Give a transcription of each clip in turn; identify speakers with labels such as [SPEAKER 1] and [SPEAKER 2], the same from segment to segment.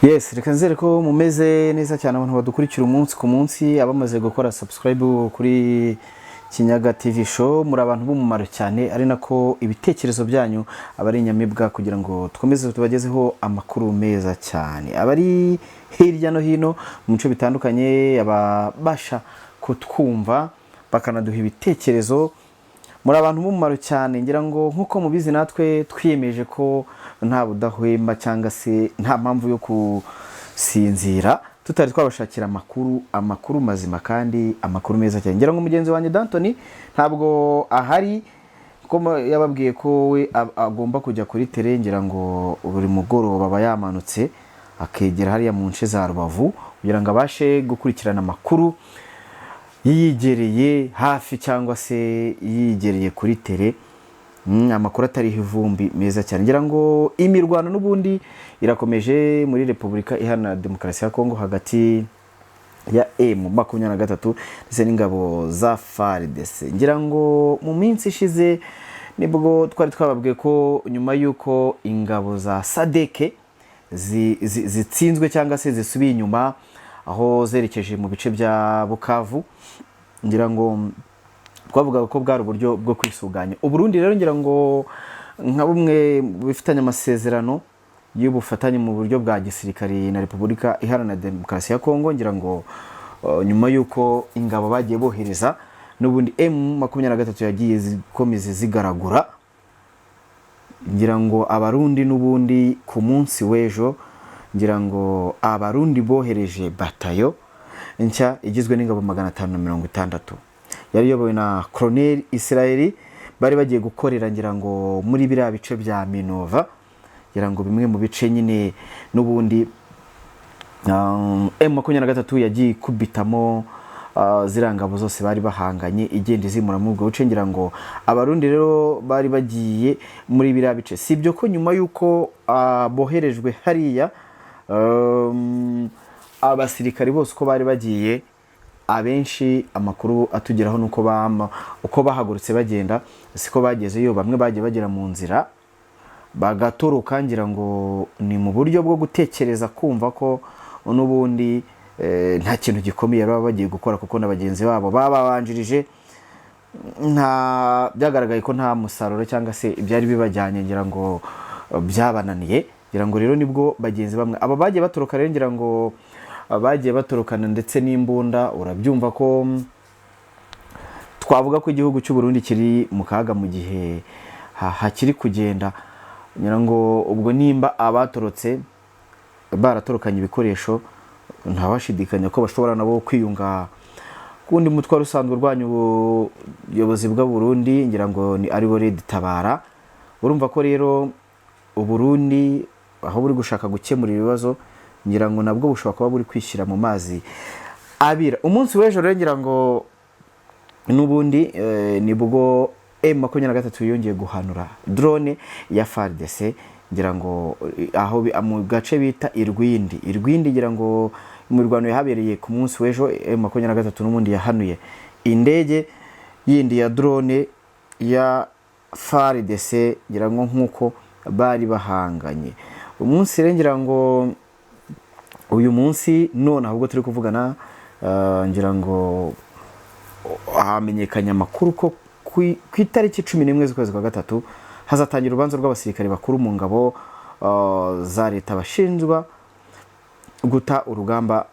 [SPEAKER 1] Yes, reka nzere ko mumeze neza cyane, abantu badukurikira umunsi ku munsi, abamaze gukora subscribe kuri Kinyaga TV Show. Muri abantu b'umumaro cyane, ari nako ibitekerezo byanyu aba ari inyamibwa kugira ngo dukomeze tubagezeho amakuru meza cyane. Abari hirya no hino mu bice bitandukanye, ababasha kutwumva bakanaduha ibitekerezo, muri abantu b'umumaro cyane. Ngira ngo nk'uko mubizi, natwe twiyemeje ko nta budahwema cyangwa se nta mpamvu yo gusinzira tutari twabashakira amakuru, amakuru mazima kandi amakuru meza cyane. Ngira ngo mugenzi wanjye Dantoni ntabwo ahari, kuko yababwiye ko we agomba kujya kuri terrain. Ngira ngo buri mugoroba aba yamanutse akegera hariya mu nce za Rubavu kugira ngo abashe gukurikirana amakuru yigereye hafi cyangwa se yigereye kuri terrain, amakuru atariho ivumbi, meza cyane. Ngira ngo imirwano n'ubundi irakomeje muri Repubulika Iharanira Demokarasi ya Kongo hagati ya M23 ndetse n'ingabo za FARDC. Ngira ngo mu minsi ishize nibwo twari twababwiye ko nyuma y'uko ingabo za SADC zitsinzwe cyangwa se zisubiye inyuma aho zerekeje mu bice bya Bukavu, ngira ngo twavugaga ko bwari uburyo bwo kwisuganya Uburundi. Rero ngira ngo nka bumwe mu bifitanye amasezerano y'ubufatanye mu buryo bwa gisirikari na Repubulika Iharanira Demokarasi ya Kongo, ngira ngo nyuma y'uko ingabo bagiye bohereza n'ubundi M23 yagiye zikomeza zigaragura, ngira ngo Abarundi n'ubundi ku munsi w'ejo, ngira ngo Abarundi bohereje batayo nshya igizwe n'ingabo 560, yari iyobowe na Colonel Israel. Bari bagiye gukorera, ngira ngo, muri biriya bice bya Minova, ngira ngo bimwe mu bice nyine n'ubundi M23 yagiye ikubitamo ziriya ngabo zose bari bahanganye, igenda izimura muri ubwo buce. Ngira ngo Abarundi rero bari bagiye muri biriya bice. Si ibyo ko nyuma y'uko boherejwe hariya, abasirikari bose uko bari bagiye, abenshi amakuru atugeraho nuko bama uko bahagurutse bagenda siko bagezeyo. Bamwe bagiye bagera mu nzira bagatoroka, ngira ngo ni mu buryo bwo gutekereza kumva ko n'ubundi nta kintu gikomeye baba bagiye gukora, kuko na bagenzi babo bababanjirije nta byagaragaye ko nta musaruro cyangwa se ibyari bibajyanye ngira ngo byabananiye. Ngira ngo rero nibwo bagenzi bamwe aba bagiye batoroka. Rero ngira ngo bagiye batorokana ndetse n'imbunda. Urabyumva ko twavuga ko igihugu cy'u Burundi kiri mu kaga mu gihe hakiri kugenda. Ngira ngo ubwo nimba abatorotse baratorokanye ibikoresho, ntawashidikanya ko bashobora nabo kwiyunga ku wundi mutwaro usanzwe urwanya ubuyobozi bw'u Burundi, ngira ngo ni ariwo Red Tabara. Urumva ko rero Uburundi aho buri gushaka gukemura ibibazo, ngira ngo nabwo bushobora kuba buri kwishyira mu mazi abira. Umunsi w'ejo rero, ngira ngo n'ubundi nibwo M23 yongeye guhanura drone ya FARDC, ngira ngo aho mu gace bita Irwindi. Irwindi, ngira ngo mu mirwano yahabereye ku munsi w'ejo, M23 n'ubundi yahanuye indege yindi ya drone ya FARDC, ngira ngo nk'uko bari bahanganye. Umunsi rero, ngira ngo uyu munsi none ahubwo turi kuvugana, ngira ngo hamenyekanye amakuru ko ku itariki 11 z'ukwezi kwa gatatu hazatangira urubanza rw'abasirikare bakuru mu ngabo za leta bashinjwa guta urugamba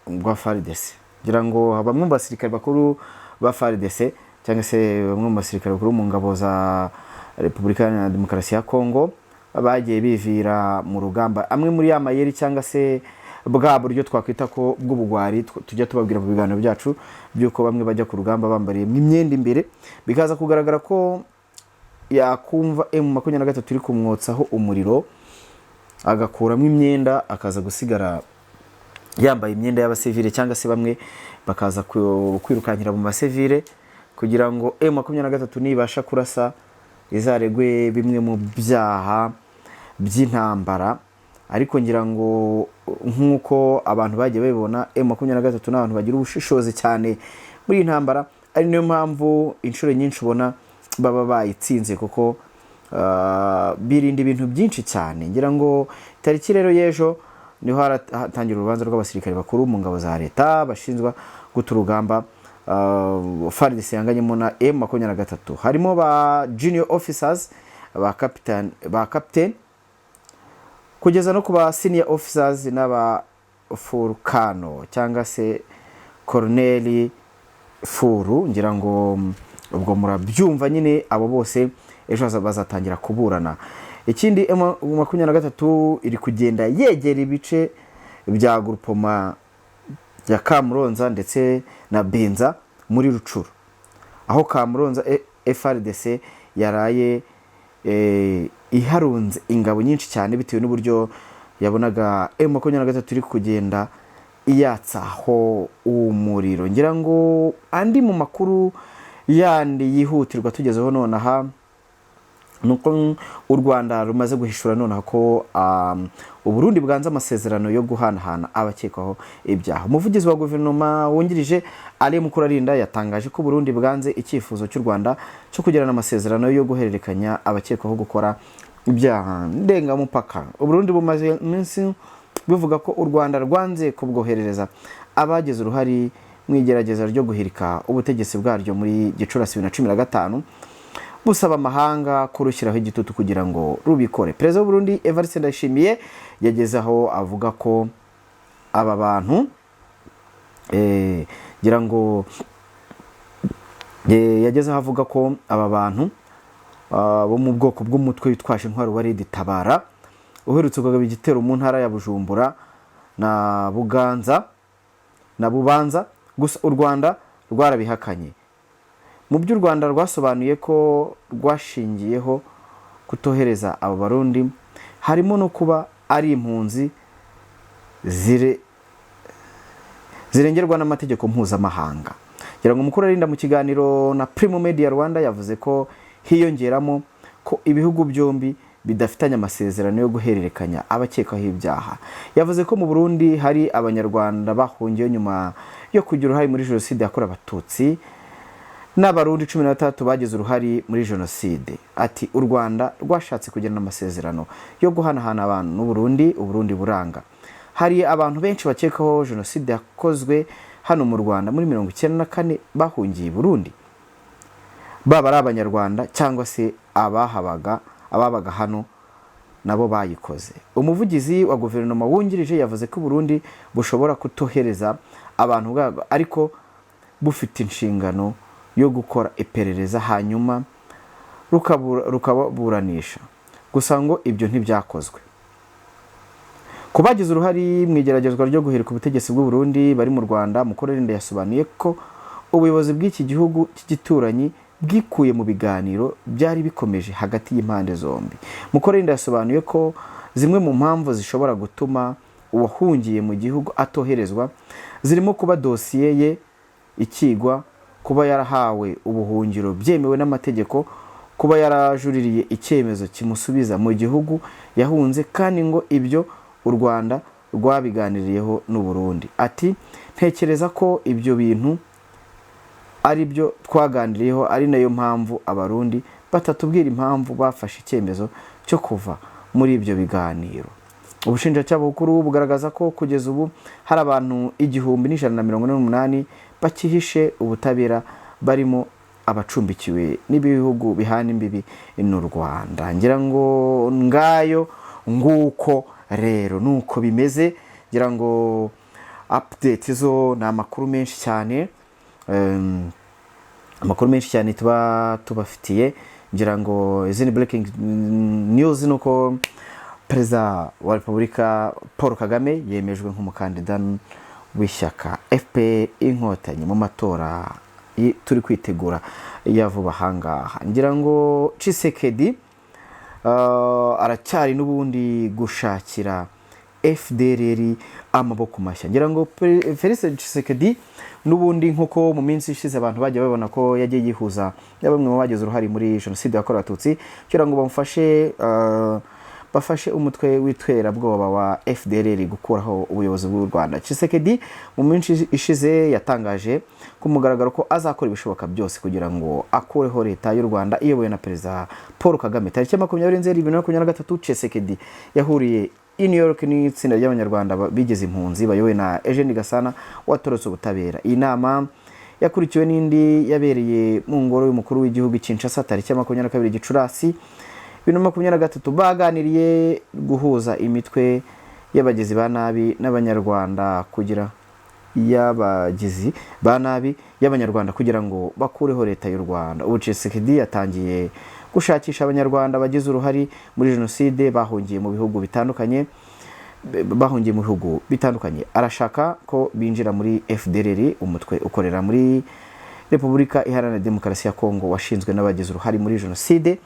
[SPEAKER 1] rwa FARDC. Ngira ngo bamwe mu basirikare bakuru ba FARDC cyangwa se bamwe mu basirikare bakuru mu ngabo za Repubulika Iharanira Demokarasi ya Kongo bagiye bivira mu rugamba, amwe muri ya mayeri cyangwa se bwa buryo twakwita ko bw'ubugwari tujya tubabwira mu biganiro byacu, by'uko bamwe bajya ku rugamba bambariye imyenda imbere, bikaza kugaragara ko yakumva M23 iri kumwotsaho umuriro, agakuramo imyenda, akaza gusigara yambaye imyenda y'abasivile, cyangwa se bamwe bakaza kwirukankira mu basivile kugira ngo M23 nibasha kurasa izaregwe bimwe mu byaha by'intambara. Ariko ngira ngo nk'uko abantu bagiye babibona, M23 ni abantu bagira ubushishozi cyane muri iyi ntambara, ari niyo mpamvu inshuro nyinshi ubona baba bayitsinze, kuko birinda ibintu byinshi cyane. Ngira ngo tariki rero y'ejo Niho haratangira urubanza rw'abasirikare bakuru mu ngabo za leta bashinjwa guta urugamba FARDC yanganyemo na M23. Harimo ba junior officers, ba captain kugeza no ku ba senior officers n'aba full colonel cyangwa se colonel full. Ngira ngo ubwo murabyumva nyine, abo bose ejo bazatangira kuburana. Ikindi, M23 iri kugenda yegera ibice bya groupement ya Kamuronza ndetse na Binza muri Rutshuru, aho Kamuronza FARDC yaraye iharunze ingabo nyinshi cyane bitewe n'uburyo yabonaga M23 iri kugenda iyatsaho umuriro. Ngira ngo andi mu makuru yandi yihutirwa tugezeho nonaha nuko u Rwanda rumaze guhishura nonaha ko Uburundi bwanze amasezerano yo guhanahana abakekwaho ibyaha. Umuvugizi wa guverinoma wungirije Alain Mukurarinda yatangaje ko Uburundi bwanze icyifuzo cy'u Rwanda cyo kugirana amasezerano yo guhererekanya abakekwaho gukora ibyaha ndengamupaka. Uburundi bumaze iminsi buvuga ko u Rwanda rwanze kubwoherereza abagize uruhare mu igerageza ryo guhirika ubutegetsi bwaryo muri Gicurasi 2015, busaba amahanga kurushyiraho igitutu kugira ngo rubikore. Perezida w'Uburundi Evariste Ndayishimiye yageze aho avuga ko aba bantu ngira ngo yageze aho avuga ko aba bantu bo mu bwoko bw'umutwe witwaje intwaro wa Red Tabara uherutse kugaba igitero mu ntara ya Bujumbura na Buganza na Bubanza. Gusa u Rwanda rwarabihakanye. Mu byo u Rwanda rwasobanuye ko rwashingiyeho kutohereza abo Barundi harimo no kuba ari impunzi zirengerwa n'amategeko mpuzamahanga. Ngira ngo Mukurarinda mu kiganiro na Primo Media Rwanda yavuze ko hiyongeramo ko ibihugu byombi bidafitanye amasezerano yo guhererekanya abakekwaho ibyaha. Yavuze ko mu Burundi hari Abanyarwanda bahungiye nyuma yo kugira uruhare muri Jenoside yakorewe Abatutsi n'Abarundi 13 bagize uruhare muri Jenoside. Ati: "U Rwanda rwashatse kugirana amasezerano yo guhanahana abantu n'Uburundi, Uburundi buranga. Hari abantu benshi bakekaho Jenoside yakozwe hano mu Rwanda muri 94 bahungiye i Burundi, baba ari Abanyarwanda cyangwa se abahabaga, ababaga hano nabo bayikoze." Umuvugizi wa guverinoma wungirije yavuze ko Burundi bushobora kutohereza abantu bwabwo, ariko bufite inshingano yo gukora iperereza hanyuma rukaburanisha. Gusa ngo ibyo ntibyakozwe. Ku bagize uruhare mu igeragezwa ryo guhirika ubutegetsi bw'u Burundi bari mu Rwanda, Mukurarinda yasobanuye ko ubuyobozi bw'iki gihugu cy'igituranyi bwikuye mu biganiro byari bikomeje hagati y'impande zombi. Mukurarinda yasobanuye ko zimwe mu mpamvu zishobora gutuma uwahungiye mu gihugu atoherezwa zirimo kuba dosiye ye ikigwa, kuba yarahawe ubuhungiro byemewe n'amategeko, kuba yarajuririye icyemezo kimusubiza mu gihugu yahunze, kandi ngo ibyo u Rwanda rwabiganiriyeho n'u Burundi. Ati: "Ntekereza ko ibyo bintu ari byo twaganiriyeho, ari nayo mpamvu Abarundi batatubwira impamvu bafashe icyemezo cyo kuva muri ibyo biganiro." Ubushinjacyaha bukuru bugaragaza ko kugeza ubu hari abantu 1148 bakihishe ubutabera, barimo abacumbikiwe n'ibihugu bihana imbibi n'u Rwanda. Ngira ngo ngayo nguko rero nuko bimeze. Ngira ngo update zo ni amakuru menshi cyane, amakuru menshi cyane tuba tubafitiye. Ngira ngo izindi breaking news ni uko Perezida wa Repubulika Paul Kagame yemejwe nk'umukandida w'ishyaka FPR Inkotanyi mu matora turi kwitegura ya vuba ahangaha. Ngira ngo Tshisekedi aracyari n'ubundi gushakira FDLR amaboko mashya. Ngira ngo Felix Tshisekedi n'ubundi, nk'uko mu minsi ishize abantu bagiye babona ko yagiye yihuza na bamwe mu bagize uruhare muri Jenoside yakorewe Abatutsi kugira ngo bamufashe, bafashe umutwe w'iterabwoba wa FDLR gukuraho ubuyobozi bw'u Rwanda. Tshisekedi mu minsi ishize yatangaje ku mugaragaro ko azakora ibishoboka byose kugira ngo akureho leta y'u Rwanda iyobowe na Perezida Paul Kagame. Tariki ya 20 Nzeri 2023, Tshisekedi yahuriye i New York n'itsinda ry'Abanyarwanda bigeze impunzi bayobowe na Eugene Gasana watorotse ubutabera. Iyi nama yakurikiwe n'indi yabereye mu ngoro y'umukuru w'igihugu i Kinshasa tariki ya 22 Gicurasi 2023. Baganiriye guhuza imitwe y'abagizi ba nabi n'Abanyarwanda kugira y'abagizi ba nabi y'Abanyarwanda kugira ngo bakureho leta y'u Rwanda. Ubu Tshisekedi yatangiye gushakisha Abanyarwanda bagize uruhare muri jenoside bahungiye mu bihugu bitandukanye. Arashaka ko binjira muri FDLR, umutwe ukorera muri Repubulika Iharanira Demokarasi ya Kongo washinzwe n'abagize uruhare muri jenoside,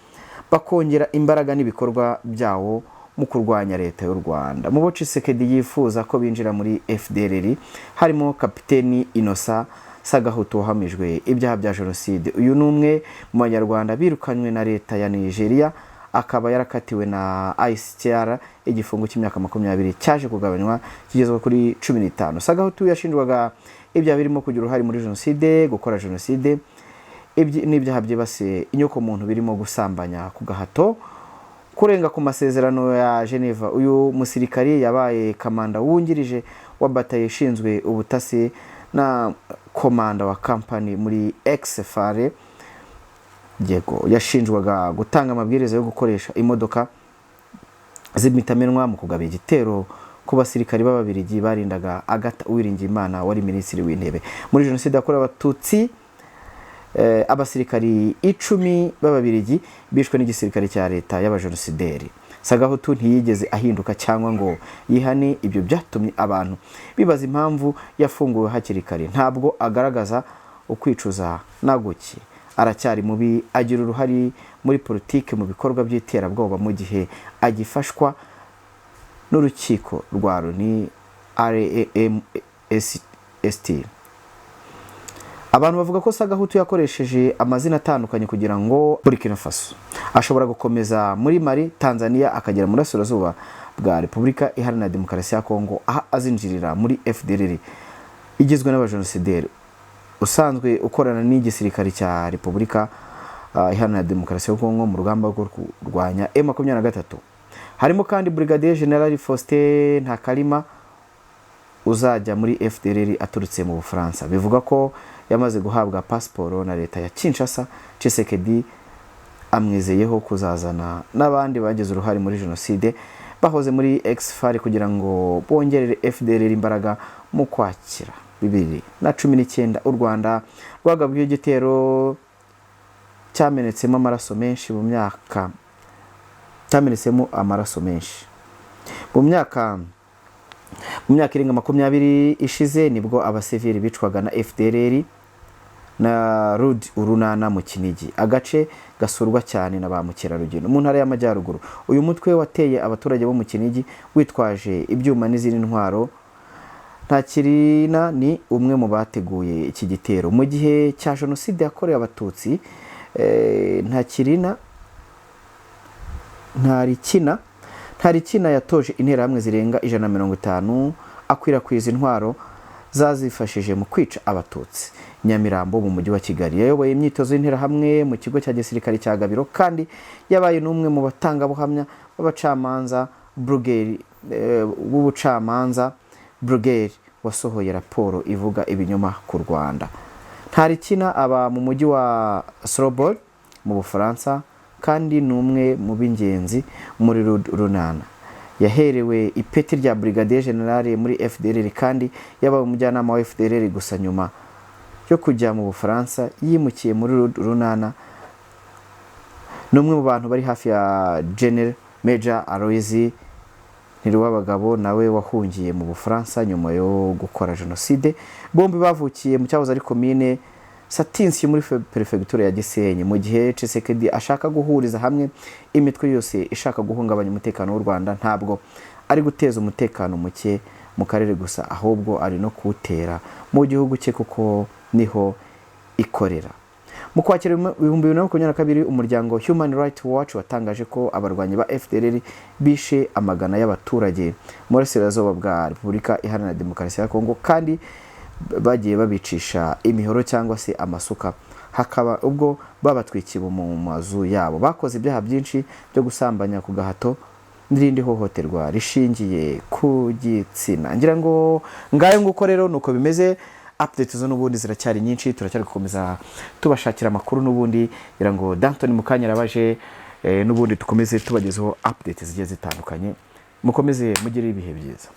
[SPEAKER 1] bakongera imbaraga n'ibikorwa byawo mu kurwanya leta y'u Rwanda. Mu bo Tshisekedi yifuza ko binjira muri FDLR harimo Kapiteni Innocent Sagahutu wahamijwe ibyaha bya jenoside. Uyu ni umwe mu Banyarwanda birukanywe na leta ya Nigeria, akaba yarakatiwe na ICTR igifungo cy'imyaka 20 cyaje kugabanywa kigezwa kuri 15. Sagahutu yashinjwaga ibyaha birimo kugira uruhare muri jenoside, gukora jenoside n'ibyaha byibasiye inyokomuntu birimo gusambanya ku gahato, kurenga ku masezerano ya Geneva. Uyu musirikari yabaye kamanda wungirije wa bataye ishinzwe ubutasi na komanda wa kampani muri Ex-FAR. Yego, yashinjwaga gutanga amabwiriza yo gukoresha imodoka z'imitamenwa mu kugaba igitero ku basirikari b'Ababiligi barindaga Agatha Uwiringiyimana wari minisitiri w'intebe. Muri jenoside yakorewe Abatutsi, abasirikari 10 b'Ababiligi bishwe n'igisirikare cya leta y'abajenosideri. Sagahutu ntiyigeze ahinduka cyangwa ngo yihane. Ibyo byatumye abantu bibaza impamvu yafunguwe hakiri kare. Ntabwo agaragaza ukwicuza na guke, aracyari mubi, agira uruhare muri politiki, mu bikorwa by'iterabwoba, mu gihe agifashwa n'urukiko rwa Loni RMST. Abantu bavuga ko Sagahutu yakoresheje amazina atandukanye kugira ngo Burkina Faso, ashobora gukomeza muri Mali, Tanzania, akagera mu burasirazuba bwa Repubulika Iharanira Demokarasi ya Kongo, aho azinjirira muri FDLR igizwe n'abajenosideri. Usanzwe ukorana n'igisirikare cya Repubulika Iharanira Demokarasi ya Kongo mu rugamba rwo kurwanya M23. Harimo kandi Brigadier General Faustin Ntakalima uzajya muri FDLR aturutse mu Bufaransa. Bivuga ko yamaze guhabwa pasiporo na leta ya Kinshasa. Tshisekedi amwizeyeho kuzazana n'abandi bagize uruhare muri jenoside bahoze muri Ex-FAR kugira ngo bongerere FDLR imbaraga. Mu Kwakira 2019, u Rwanda rwagabweho igitero cyamenetsemo amaraso menshi mu myaka cyamenetsemo amaraso menshi mu myaka irenga 20 ishize. Nibwo abasivili bicwaga na FDLR na RUD Urunana mu Kinigi, agace gasurwa cyane na ba mukerarugendo mu Ntara y'Amajyaruguru. Uyu mutwe wateye abaturage bo mu Kinigi witwaje ibyuma n'izindi ntwaro. Ntakirina ni umwe mu bateguye iki gitero. Mu gihe cya jenoside yakorewe Abatutsi, Ntarikina yatoje interahamwe zirenga 150, akwirakwiza intwaro zazifashije mu kwica Abatutsi. Nyamirambo mu Mujyi wa Kigali, yayoboye imyitozo y'interahamwe mu kigo cya gisirikare cya Gabiro, kandi yabaye n'umwe mu batangabuhamya b'abacamanza Bruguière, w'ubucamanza Bruguière wasohoye raporo ivuga ibinyoma ku Rwanda. Ntarikina aba mu mujyi wa Strasbourg mu Bufaransa, kandi ni umwe mu b'ingenzi muri Runana. Yaherewe ipeti rya Brigadier General muri FDLR, kandi yabaye umujyanama wa FDLR. Gusa nyuma yo kujya mu Bufaransa yimukiye muri Runana. Ni umwe mu bantu bari hafi ya General Major Aloys Ntiruwabagabo, nawe wahungiye mu Bufaransa nyuma yo gukora jenoside. Bombi bavukiye mu cyahoze ari komine Satinsyi muri perefegitura ya Gisenyi. Mu gihe Tshisekedi ashaka guhuriza hamwe imitwe yose ishaka guhungabanya umutekano w'u Rwanda, ntabwo ari guteza umutekano muke mu karere gusa, ahubwo ari no kuwutera mu gihugu cye kuko niho ikorera. Mu Kwakira 2022, umuryango Human Rights Watch watangaje ko abarwanyi ba FDLR bishe amagana y'abaturage mu burasirazuba bwa Repubulika Iharanira Demokarasi ya Kongo, kandi bagiye babicisha imihoro cyangwa se amasuka, hakaba ubwo babatwikiye mu mazu yabo. Bakoze ibyaha byinshi byo gusambanya ku gahato n'irindi hohoterwa rishingiye ku gitsina. Ngira ngo ngayo nguko rero nuko bimeze. Update zo n'ubundi ziracyari nyinshi, turacyari gukomeza tubashakira amakuru n'ubundi. Ngira ngo Danton mukanya arabaje, n'ubundi dukomeze tubagezeho update zigiye zitandukanye. Mukomeze mugire ibihe byiza.